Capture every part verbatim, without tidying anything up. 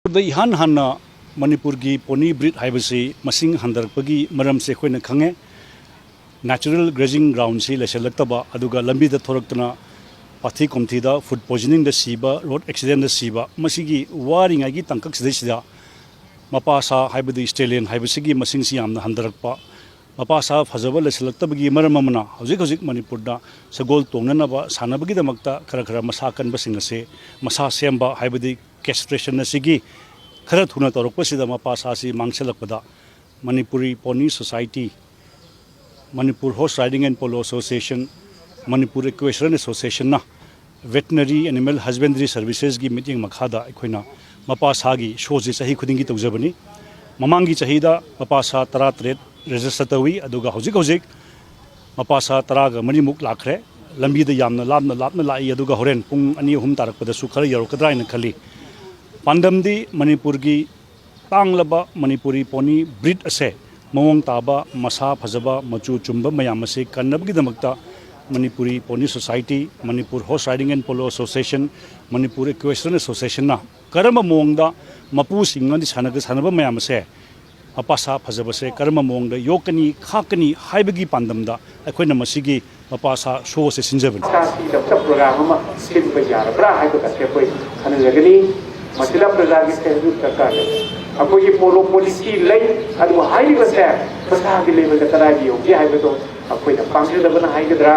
ꯃꯅꯤꯄꯨꯔꯗ ꯏꯍꯥꯟ ꯍꯥꯟꯅ ꯃꯅꯤꯄꯨꯔꯒꯤ pony breed ꯍꯥꯏꯕꯁꯤ ꯃꯁꯤꯡ ꯍꯟꯊꯔꯛꯄꯒꯤ ꯃꯔꯝꯁꯦ ꯑꯩꯈꯣꯏꯅ ꯈꯪꯉꯦ꯫ Natural grazing groundꯁꯤ ꯂꯩꯁꯤꯜꯂꯛꯇꯕ, ꯑꯗꯨꯒ ꯂꯝꯕꯤꯗ ꯊꯣꯔꯛꯇꯅ ꯄꯥꯊꯤ ꯀꯣꯝꯊꯤꯗ food poisoningꯗ ꯁꯤꯕ, road accidentꯗ ꯁꯤꯕ, ꯃꯁꯤꯒꯤ ꯋꯥꯔꯤꯉꯩꯒꯤ ꯇꯥꯡꯀꯛꯁꯤꯗꯩꯁꯤꯗ ꯃꯄꯥ ꯁꯥ ꯍꯥꯏꯕꯗꯤ stallion ꯍꯥꯏꯕꯁꯤꯒꯤ ꯃꯁꯤꯡꯁꯤ ꯌꯥꯝꯅ ꯍꯟꯊꯔꯛꯄ, ꯃꯄꯥ ꯁꯥ ꯐꯖꯕ ꯂꯩꯁꯤꯜꯂꯛꯇꯕꯒꯤ ꯃꯔꯝ ꯑꯃꯅ ꯍꯧꯖꯤꯛ ꯍꯧꯖꯤꯛ ꯃꯅꯤꯄꯨꯔꯗ ꯁꯒꯣꯜ ꯇꯣꯡꯅꯅꯕ ꯁꯥꯟꯅꯕꯒꯤꯗꯃꯛꯇ ꯈꯔ ꯈꯔ ꯃꯁꯥ ꯀꯟꯕꯁꯤꯡ ꯑꯁꯦ ꯃꯁꯥ ꯁꯦꯝꯕ ꯍꯥꯏꯕꯗꯤ castration ꯑꯁꯤꯒꯤ ꯈꯔ ꯊꯨꯅ ꯇꯧꯔꯛꯄꯁꯤꯗ ꯃꯄꯥ ꯁꯥꯁꯤ ꯃꯥꯡꯁꯤꯜꯂꯛꯄꯗ Manipuri Pony Society, Manipur Horse Riding and Polo Association, Manipur Equestrian Associationꯅ Veterinary Animal Husbandry Servicesꯀꯤ ꯃꯤꯠꯌꯦꯡ ꯃꯈꯥꯗ ꯑꯩꯈꯣꯏꯅ ꯃꯄꯥ ꯁꯥꯒꯤ showꯁꯤ ꯆꯍꯤ ꯈꯨꯗꯤꯡꯒꯤ ꯇꯧꯖꯕꯅꯤ꯫ ꯃꯃꯥꯡꯒꯤ ꯆꯍꯤꯗ ꯃꯄꯥ ꯁꯥ ꯇꯔꯥꯇꯔꯦꯠ register ꯇꯧꯏ, ꯑꯗꯨꯒ ꯍꯧꯖꯤꯛ ꯍꯧꯖꯤꯛ ꯃꯄꯥ ꯁꯥ ꯇꯔꯥꯒ ꯃꯔꯤꯃꯨꯛ ꯂꯥꯛꯈ꯭ꯔꯦ꯫ ꯂꯝꯕꯤꯗ ꯌꯥꯝꯅ ꯂꯥꯞꯅ ꯂꯥꯞꯅ ꯂꯥꯛꯏ, ꯑꯗꯨꯒ ꯍꯣꯔꯦꯟ ꯄꯨꯡ ꯑꯅꯤ ꯑꯍꯨꯝ ꯇꯥꯔꯛꯄꯗꯁꯨ ꯈꯔ ꯌꯧꯔꯛꯀꯗ꯭ꯔꯥ ꯍꯥꯏꯅ ꯈꯜꯂꯤ꯫ ꯄꯥꯟꯗꯝꯗꯤ ꯃꯅꯤꯄꯨꯔꯒꯤ ꯇꯥꯡꯂꯕ Manipuri pony breed ꯑꯁꯦ ꯃꯑꯣꯡ ꯇꯥꯕ, ꯃꯁꯥ ꯐꯖꯕ, ꯃꯆꯨ ꯆꯨꯝꯕ ꯃꯌꯥꯝ ꯑꯁꯤ ꯀꯟꯅꯕꯒꯤꯗꯃꯛꯇ Manipuri Pony Society, Manipur Horse Riding and Polo Association, Manipur Equestrian Associationꯅ ꯀꯔꯝꯕ ꯃꯑꯣꯡꯗ ꯃꯄꯨꯁꯤꯡ ꯑꯃꯗꯤ ꯁꯥꯟꯅ-, ꯁꯥꯟꯅꯕ ꯃꯌꯥꯝ ꯑꯁꯦ ꯃꯄꯥ ꯁꯥ ꯐꯖꯕꯁꯦ ꯀꯔꯝꯕ ꯃꯑꯣꯡꯗ ꯌꯣꯛꯀꯅꯤ, ꯈꯥꯛꯀꯅꯤ ꯍꯥꯏꯕꯒꯤ ꯄꯥꯟꯗꯝꯗ ꯑꯩꯈꯣꯏꯅ ꯃꯁꯤꯒꯤ ꯃꯄꯥ ꯁꯥ showꯁꯦ ꯁꯤꯟꯖꯕꯅꯤ꯫ ꯁꯥꯁꯤꯒꯤꯗꯃꯛꯇ program ꯑꯃ ꯁꯤꯟꯕ ꯌꯥꯔꯕ꯭ꯔꯥ ꯍꯥꯏꯕꯒꯁꯦ ꯑꯩꯈꯣꯏ ꯈꯟꯅꯖꯒꯅꯤ꯫ ꯃꯁꯤꯗ ꯄ꯭ꯔꯖꯥꯒꯤ ꯁꯦꯜꯐ ꯗꯔꯀꯥꯔ ꯂꯩ꯫ ꯑꯩꯈꯣꯏꯒꯤ polo policy ꯂꯩ, ꯑꯗꯨꯕꯨ ꯍꯥꯏꯔꯤꯕꯁꯦ ꯄ꯭ꯔꯖꯥꯒꯤ levelꯗ ꯀꯗꯥꯏꯗ ꯌꯧꯒꯦ ꯍꯥꯏꯕꯗꯣ ꯑꯩꯈꯣꯏꯅ ꯄꯥꯝꯖꯗꯕꯅ ꯍꯥꯏꯒꯗ꯭ꯔꯥ,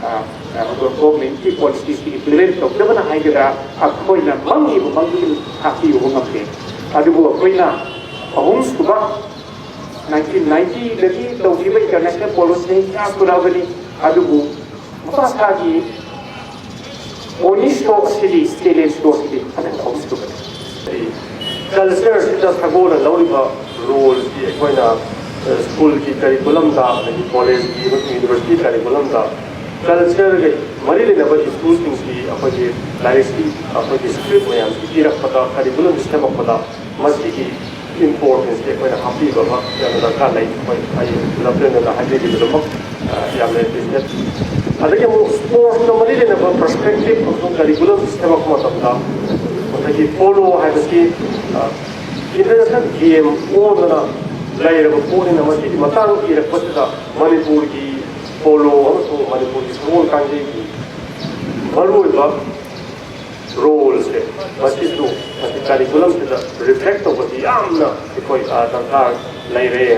ꯑ, ꯑ, governmentꯀꯤ policyꯁꯤ implement ꯇꯧꯗꯕꯅ ꯍꯥꯏꯒꯗ꯭ꯔꯥ, ꯑꯩꯈꯣꯏꯅ ꯃꯪꯉꯤꯕ ꯃꯪꯗꯨ ꯁꯥꯈꯤ ꯎꯕ ꯉꯝꯗꯦ꯫ ꯑꯗꯨꯕꯨ ꯑꯩꯈꯣꯏꯅ ꯑꯍꯨꯝꯁꯨꯕ nineteen ninetyꯗꯒꯤ ꯇꯧꯈꯤꯕ international poloꯁꯤ ꯀꯌꯥ ꯁꯨꯔꯛꯑꯕꯅꯤ, ꯑꯗꯨꯕꯨ ꯃꯄꯥ ꯁꯥꯒꯤ pony show ꯑꯁꯤꯗꯤ, stallion show ꯑꯁꯤꯗꯤ ꯍꯟꯗꯛ ꯑꯍꯨꯝꯁꯨꯕꯅꯤ꯫ Cultureꯁꯤꯗ ꯁꯒꯣꯜꯅ ꯂꯧꯔꯤꯕ roleꯁꯤ ꯑꯩꯈꯣꯏꯅ, ꯑ, schoolꯒꯤ curriculumꯗ, ꯑꯗꯒꯤ collegeꯀꯤ ꯑꯃꯁꯨꯡ university curriculumꯗ cultureꯒ ꯃꯔꯤ ꯂꯩꯅꯕ issueꯁꯤꯡꯁꯤ ꯑꯩꯈꯣꯏꯒꯤ ꯂꯥꯏꯔꯤꯛꯀꯤ, ꯑꯩꯈꯣꯏꯒꯤ script ꯃꯌꯥꯝꯁꯤ ꯏꯔꯛꯄꯗ, curriculum ꯁꯦꯝꯃꯛꯄꯗ ꯃꯁꯤꯒꯤ importanceꯁꯤ ꯑꯩꯈꯣꯏꯅ ꯍꯥꯞꯄꯤꯕ ꯑꯃ ꯌꯥꯝꯅ ꯗꯔꯀꯥꯔ ꯂꯩ꯫ ꯑꯩꯈꯣꯏ, ꯑꯩ ꯂꯝꯐꯦꯜꯗ ꯍꯥꯏꯖꯈꯤꯕꯗꯨꯃꯛ, ꯑ, ꯌꯥꯝꯅ appreciate꯫ ꯑꯗꯒꯤ ꯑꯃꯨꯛ sportsꯀ ꯃꯔꯤ ꯂꯩꯅꯕ perspective ꯑꯃꯁꯨꯡ curriculum ꯁꯦꯝꯃꯛꯄ ꯃꯇꯝꯗ ꯉꯁꯥꯏꯒꯤ polo ꯍꯥꯏꯕꯁꯤ ꯏꯟꯇꯔꯅꯦꯁꯅꯦꯜ ꯒꯦꯝ ꯑꯣꯟꯗꯅ ꯂꯩꯔꯕ ꯄꯣꯠꯅꯤꯅ, ꯃꯁꯤꯒꯤ ꯃꯇꯥꯡ ꯏꯔꯛꯄꯁꯤꯗ ꯃꯅꯤꯄꯨꯔꯒꯤ ꯄꯣꯂꯣ ꯑꯃꯁꯨꯡ ꯃꯅꯤꯄꯨꯔꯒꯤ ꯁꯒꯣꯜ ꯀꯥꯡꯖꯩꯒꯤ ꯃꯔꯨꯑꯣꯏꯕ ꯔꯣꯜꯁꯦ, ꯃꯁꯤꯁꯨ ꯃꯁꯤ ꯀꯔꯤꯀꯨꯂꯝꯁꯤꯗ ꯔꯤꯐ꯭ꯂꯦꯛ ꯇꯧꯕꯁꯤ ꯌꯥꯝꯅ ꯑꯩꯈꯣꯏ, ꯑ, ꯗꯔꯀꯥꯔ ꯂꯩꯔꯦ꯫